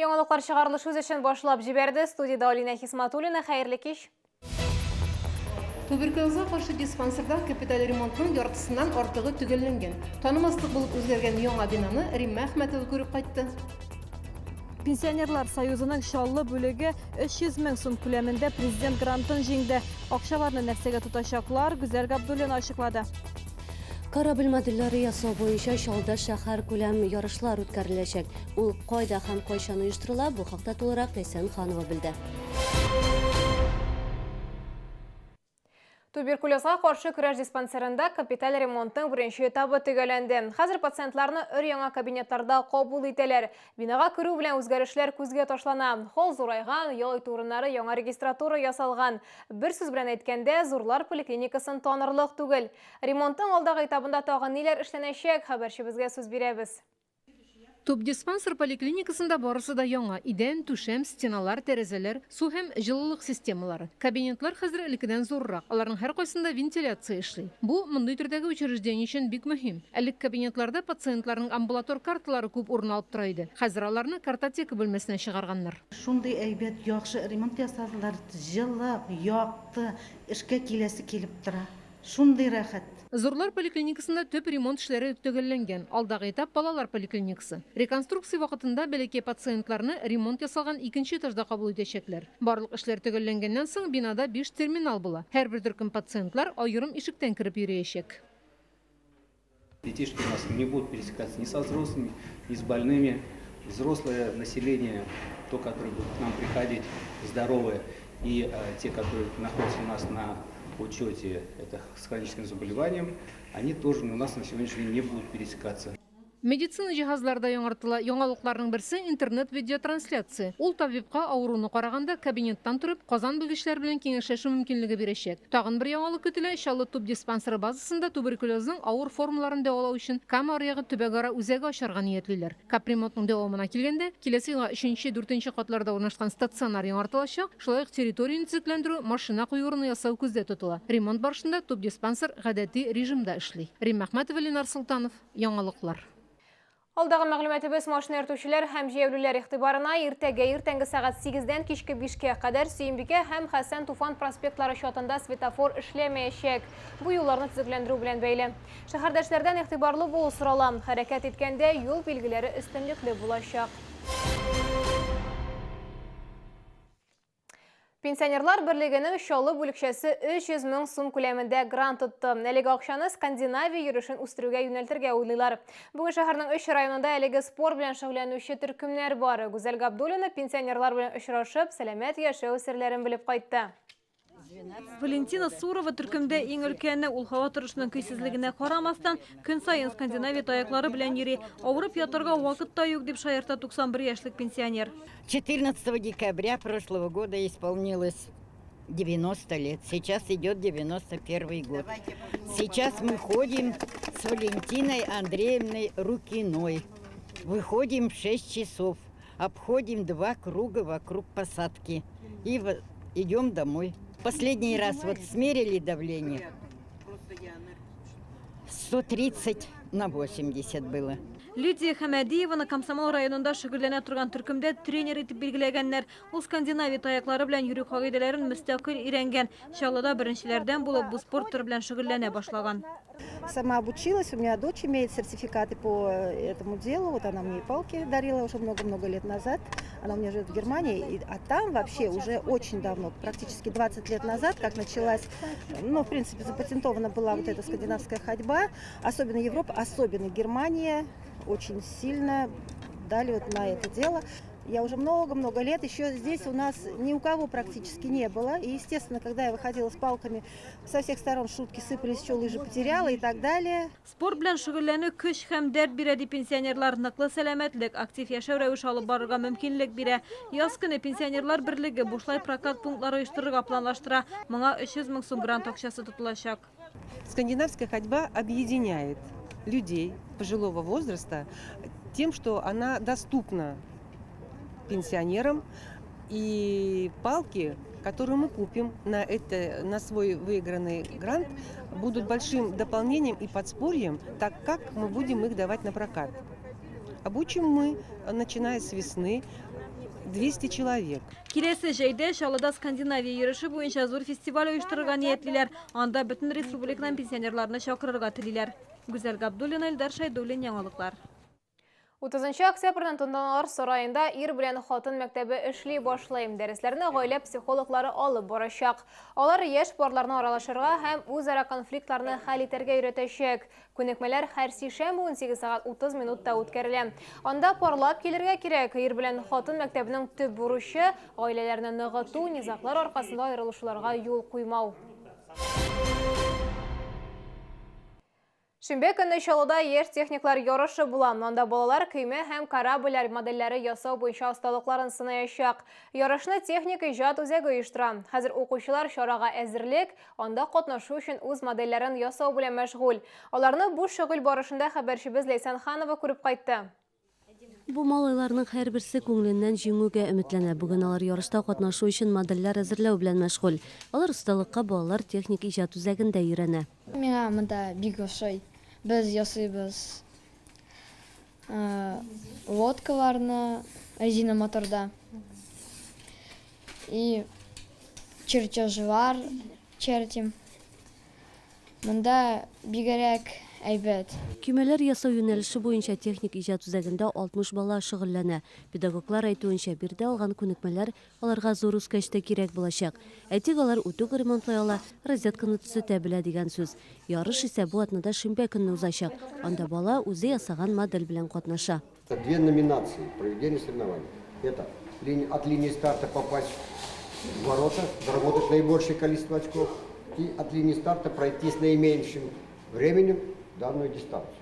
Яңалыклар чыгарылыш үз эшен башлап җибәрде. Студиядә Алинә Хисматуллина. Хәерле кич. Туберкулезга каршы диспансерда капиталь ремонтның яртысыннан артыгы төгәлләнгән. Танымаслык булып үзгәргән яңа бинаны Римма Әхмәтова күреп кайтты. Пенсионерлар союзының Чаллы бүлеге 300 мең сум күләмендә президент грантын җиңде. Акчаларны нәрсәгә тотачаклар, Гүзәл Габдуллина ачыклады. Корабль модельләре ясау буенча Чаллыда шәһәркүләм ярышлар үткәреләчәк. Ул кайда һәм кайчан оештырыла, бу хакта тулырак Ләйсән Ханова белде. Туберкулезга каршы көрәш диспансерында капиталь ремонтның беренче этабы төгәлләнде. Хәзер пациентларны өр-яңа кабинетларда кабул итәләр. Бинага керү белән үзгәрешләр күзгә ташлана. Холл зурайган, ял итү урыннары яңа регистратура ясалган. Бер сүз белән әйткәндә, зурлар поликлиникасын танырлык түгел. Ремонтның алдагы этабында тагын ниләр эшләнәчәк, хәбәрчебезгә сүз бирәбез. Тубдиспансер поликлиникасында барысы да яңа, идән, түшәм, стеналар, тәрәзәләр, су һәм җылылык системалары. Кабинетлар хәзер элеккедән зуррак, аларның һәркайсында вентиляция эшли. Бу, мондый төрдәге учреждение өчен бик мөһим. Элек кабинетларда пациентларның амбулатор карталары күп урын алып тора иде. Хәзер аларны картотека бүлмәсенә чыгарганнар. Шундый әйбәт, яхшы ремонт ясадылар, җылы, якты, эшкә киләсе килеп тора. Шундый рәхәт! Зурлар поликлиникасында төп ремонт эшләре төгәлләнгән. Алдагы этап, балалар поликлиникасы. Реконструкция вакытында бәләкәй пациентларны ремонт ясалган икенче этажда кабул итәчәкләр. Барлык эшләр төгәлләнгәннән соң, бинада биш терминал була. Һәрбер төркем пациентлар аерым ишектән кереп йөриячәк. Детишки у нас не будут пересекаться ни со взрослыми, ни с больными. Взрослое население, то, которое будет к нам приходить, здоровое, и те, которые находятся у нас на учете, это с хроническим заболеванием, они тоже у нас на сегодняшний день не будут пересекаться. Медицина җиһазлары да яңартыла. Яңалыкларның берсе, интернет-видеотрансляция. Ул табибка авыруны караганда кабинеттан торып, Казан белгечләре белән киңәшләшү мөмкинлеге бирәчәк. Тагын бер яңалык көтелә, Чаллы тубдиспансеры базасында туберкулезның авыр формаларын дәвалау өчен Кама аръягы төбәкара үзәге ачарга ниятлиләр. Капремонтның дәвамына килгәндә, киләсе елга өченче, дүртенче катларда урнашкан стационар яңартылачак, шулай ук территорияне төзекләндерү, машина кую урыны ясау күздә тотыла. Ремонт барышында тубдиспансер гадәти режимда эшли. Римма Әхмәтова, Ленар Солтанов, Яңалыклар. Алдагы мәгълүматыбыз машина йөртүчеләр һәм җәяүлеләр игътибарына иртәгә иртәнге сәгать сигездән кичке бишкә кадәр Сөембикә һәм Хәсән Туфан проспектлары чатында светофор эшләмәячәк. Бу юлларны төзекләндерү белән бәйле. Шәһәрдәшләрдән игътибарлы булу сорала. Хәрәкәт иткәндә юл билгеләре өстенлекле булачак. Пенсионерлар берлегенең Чаллы бүлекчәсе 300 мең сум күләмендә грант отты. Әлеге акчаны Скандинавия йөрешен үстерүгә юнәлтергә уйлыйлар. Бүген шәһәрнең өч районында әлеге спорт белән шөгыльләнүче төркемнәр бар. Гүзәл Габдуллина пенсионерлар белән очрашып, сәламәт яшәү серләрен белеп кайтты. Валентина Сурова төркемдә иң өлкәне. Ул һава торышының көйсезлегенә карамастан, көн саен скандинавия таяклары белән йөри. Авырып ятарга вакыт та юк, дип шаярта 91 яшьлек пенсионер. 14 декабря прошлого года исполнилось 90 лет. Сейчас идет 91 год. Сейчас мы ходим с Валентиной Андреевной Рукиной. Выходим в 6 часов, обходим два круга вокруг посадки и идем домой. Последний раз вот смерили давление. 130 на 80 было. Лидия Хәмәдиеваны Комсомол районында шөгыльләнә торган төркемдә тренер итеп билгеләгәннәр. Ул скандинавия таяклары белән йөрү кагыйдәләрен мөстәкыйль өйрәнгән. Чаллыда беренчеләрдән булып бу спорт төре белән шөгыльләнә башлаган. Сама обучилась, у меня дочь имеет сертификаты по этому делу, вот она мне и палки дарила уже много-много лет назад, она у меня живет в Германии, а там вообще уже очень давно, практически 20 лет назад, как началась, ну, в принципе, запатентована была вот эта скандинавская ходьба, особенно Европа, особенно Германия, очень сильно дали вот на это дело. Я уже много-много лет, еще здесь у нас ни у кого практически не было. И, естественно, когда я выходила с палками, со всех сторон шутки сыпались, что лыжи потеряла и так далее. Спорт белән шөгыльләнү көч һәм дәрт бирә, ди пенсионерлар. Ныклы сәламәтлек, актив яшәү рәвеше алып барырга мөмкинлек бирә. Яз көне пенсионерлар берлеге бушлай прокат пунктлары оештырырга планлаштыра. Моңа 300 мең сум грант акчасы тотылачак. Скандинавская ходьба объединяет людей пожилого возраста тем, что она доступна пенсионерам, и палки, которые мы купим на свой выигранный грант, будут большим дополнением и подспорьем, так как мы будем их давать на прокат. Обучим мы, начиная с весны, 200 человек. Киләсе җәйдә Чаллыда Скандинавия йөреше буенча зур фестиваль оештырырга ниятлиләр. Анда бөтен республикадан пенсионерларны чакырырга телиләр. Гүзәл Габдуллина, Илдар Шәйдуллин, Яңалыклар. 30 октябрьдән Тантаналар сараенда ир белән хатын мәктәбе эшли башлый. Дәресләрне гаилә психологлары алып барачак. Алар яшь парларны аралашырга һәм үзара конфликтларны хәл итәргә өйрәтәчәк. Күнекмәләр һәр сишәмбе 18 сәгать 30 минутта үткәрелә. Анда парлап килергә кирәк. Ир белән хатын мәктәбенең төп бурычы гаиләләрне ныгыту, низаглар аркасында аерылышуларга юл куймау. Шимбә көнне Чаллыда яшь техниклар ярышы була. Анда балалар көймә һәм корабльләр модельләре ясау буенча осталыкларын сынаячак. Ярышны техник иҗат үзәге оештыра. Хәзер укучылар чарага әзерлек, анда катнашу өчен үз модельләрен ясау белән мәшгуль. Аларны бу шөгыль барышында хәбәрчебез Ләйсән Ханова күреп кайтты. Бу малайларның һәрберсе күңеленнән җиңүгә өметләнә. Бүген алар ярышта катнашу өчен модельләр әзерләү белән мәшгуль. Алар осталыкка балалар техник иҗат үзәгендә өйрәнә. Миңа монда бик ошый. Без ясыйбыз лодкаларны резина моторда. И чертежлар чертим. Монда бигрәк әйбәт. Көймәләр ясау юнәлеше буенча техник иҗат үзәгендә 60 бала шөгыльләнә. Педагоглар әйтүенчә, биредә алган күнекмәләр аларга зур үскәч тә кирәк булачак. Әйтик, алар үтүк ремонтлый ала, розетканы төзәтә белә дигән сүз. Ярыш исә бу атнада шимбә көнне узачак. Анда бала үзе ясаган модель белән катнаша. Две номинации проведения соревнований. Это от линии старта попасть в ворота, заработать наибольшее количество очков, и от линии старта пройти с наименьшим временем данную дистанцию.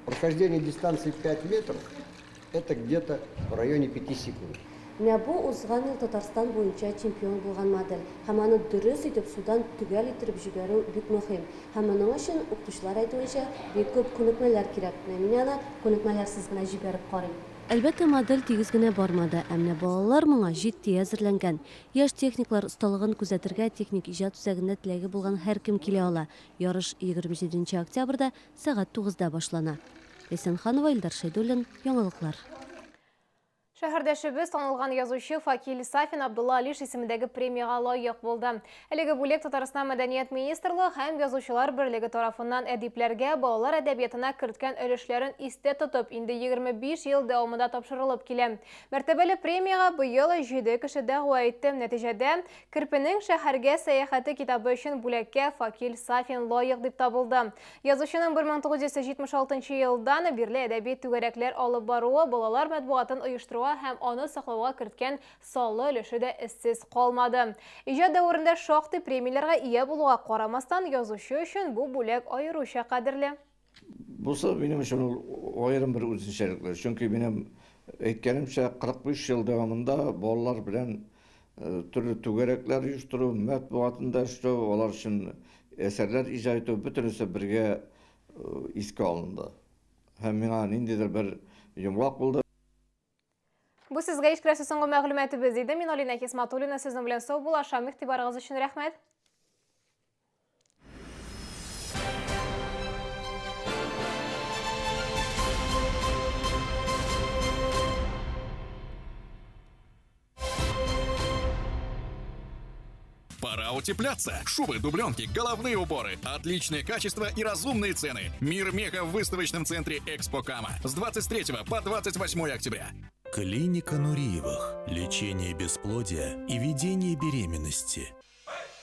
Прохождение дистанции 5 метров – это где-то в районе 5 секунд. Менә бу узган ел Татарстан буенча чемпион булган модель. Һәм аны дөрес итеп судан төгәл иттереп җибәрү бик мөһим. Һәм моның өчен укытучылар әйтүенчә, бик күп күнекмәләр кирәк. Менә мин аны күнекмәләрсез генә җибәреп карыйм. Әлбәттә, модель тигез генә бармады. Ә менә балалар моңа җитди әзерләнгән. Яшь техниклар осталыгын күзәтергә техник иҗат үзәгендә теләге булган һәркем килә ала. Ярыш 27 октябрьдә сәгать 9-да башлана. Ләйсән Ханова, Илдар Шәйдуллин, Яңалыклар. Шәһәрдәшебез танылган язучы Факил Сафин Абдулла Алиш исемендәге премиягә лаек булды. Әлеге бүләк Татарстан Мәдәният министрлыгы һәм Язучылар берлеге тарафыннан әдипләргә балалар әдәбиятына керткән өлешләрен истә тотып, инде 25 ел дәвамында тапшырылып килә. Мәртәбәле премиягә быел 7 кеше дәгъва итте. Нәтиҗәдә, Керпенең шәһәргә сәяхәте китабы өчен бүләккә Факил Сафин лаек дип табылды. Язучының 1976 елдан бирле әдәби түгәрәкләр алып баруы, балалар матбугатын оештыруга һәм аны саклауга керткән саллы өлеше дә эзсез калмады. Иҗат дәверендә шактый премияләргә ия булуга карамастан, язучы өчен бу бүләк аеруча кадерле. Бусы минем өчен ул аерым бер үзенчәлекле. Чөнки минем әйткәнемчә, 45 ел дәвамында балалар белән төрле түгәрәкләр оештыру, матбугатында эшләү, алар өчен әсәрләр иҗат итү бөтенесе бергә искә алынды. Һәм миңа ниндидер бер йомгак булды. Бу сезгә ишкерәсе соңгы мәгълүматыбыз иде. Мин Алина Хисматуллина сезнең белән саубуллашам. Игътибарыгыз өчен рәхмәт. Пора утепляться. Шубы, дубленки, головные уборы. Отличное качество и разумные цены. Мир меха в выставочном центре Экспо Кама. С 23 по 28 октября. Клиника Нуриевых. Лечение бесплодия и ведение беременности.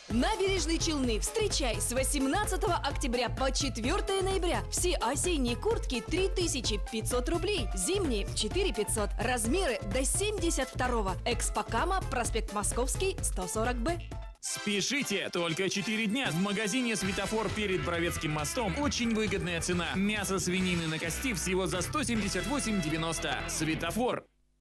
Набережные Челны. Встречай с 18 октября по 4 ноября. Все осенние куртки 3500 рублей, зимние 4500. Размеры до 72-го. Экспокама, проспект Московский, 140Б. Спешите! Только 4 дня в магазине «Светофор» перед Бровецким мостом очень выгодная цена. Мясо свинины на кости всего за 178,90. «Светофор».